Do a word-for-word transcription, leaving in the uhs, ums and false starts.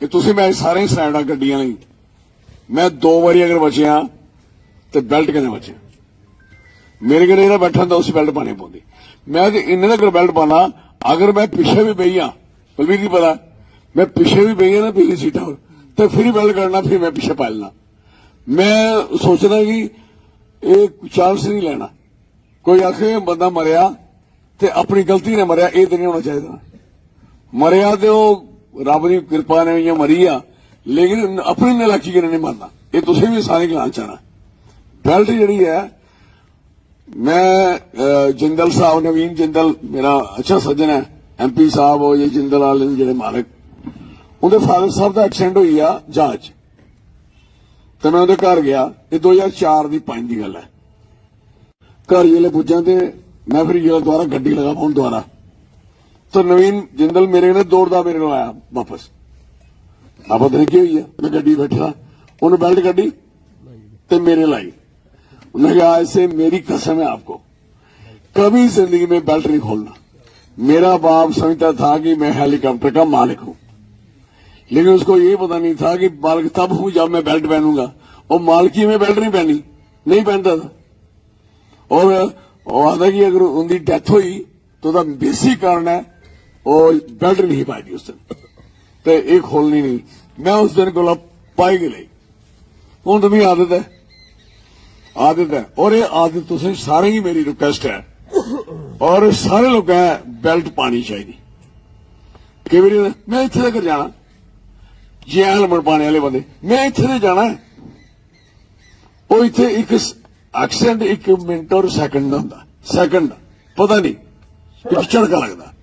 कि तुसें, मैं सारें गी सनाया गड्डियां लेई, मैं दो बारी अगर बचेआ ते बेल्ट कन्नै बचेआ। मेरे कन्नै जेह्ड़ा बैठा होंदा उसी बेल्ट पानी पौंदी। मैं ते इन्ने तगर बेल्ट पाना, अगर मैं पिच्छे भी बेही जां, बलबीर जी पता, मैं पिच्छे भी बेही जां ना पिछली सीटा पर, ते फिर बेल्ट कड्ढना, फिर मैं पिच्छे पाई लैना। मैं सोचना कि एह् चांस नहीं लेना। कोई आखे बंदा मरेआ ते अपनी गलती ने मरेआ, एह् ते नहीं होना चाहिदा। मरेआ ते ओह् रब दी किरपा ने इ'यां मरी गेआ, लेकिन अपनी नलायकी कन्नै नहीं मरना। एह् तुसें भी सारें गलाना चाहना। बेल्ट जेह्ड़ी ऐ, मैं, अ, जिंदल साहब, नवीन जिंदल मेरा अच्छा सज्जन ऐ, एमपी साहब हो, ये जिंदल वाले न जेह्ड़े मालक, उंदे फादर साहब दा एक्सीडेंट होई गेआ जहाज च, ते मैं उंदे घर गेआ। एह् दो ज्हार चार दी, पंज दी गल्ल ऐ। घर जिसलै पुज्जां ते मैं फिर जिसलै दोबारा गड्डी लगा पाउन दोबारा, तो नवीन जिंदल मेरे कन्नै दौड़दा मेरे कोल आया बापस। अब पता नहीं केह् होई गेआ, मैं गड्डी बैठे दा, उन्हें बेल्ट कड्ढी ते मेरे लाई। उन्हें कहा, "ऐसे मेरी कसम है आपको, कभी जिंदगी में बेल्ट नहीं खोलना।" मेरा बाप समझता था कि मैं हेलीकॉप्टर का मालिक हूं, लेकिन उसको ये पता नहीं था कि मालिक तब हूं जब मैं बेल्ट पहनूंगा। और मालकी में बेल्ट नहीं पहनी, नहीं पहनता था। और ओह् आखदा कि अगर उंदी डेथ होई तो ओह्दा बेसिक कारण ऐ, ओह् बेल्ट नहीं पाई दी उस दिन, ते एह् खोलनी नहीं। मैं उस दिन कोला पाई गै लेई। हून ते मिगी आदत ऐ, आदत ऐ। और एह् आदत तुसें सारें गी मेरी रिक्वेस्ट ऐ, और सारे लोकें बेल्ट पानी चाहिदी। केई बारी मैं इत्थे तक जाना, जे हेलमेट पाने आह्ले बंदे, मैं इत्थे ते जाना ऐ। ओह् इत्थे इक स-, एक्सीडेंट इक मिनट और सैकंड दा होंदा, सैकंड, पता नहीं, इक झड़का लगदा।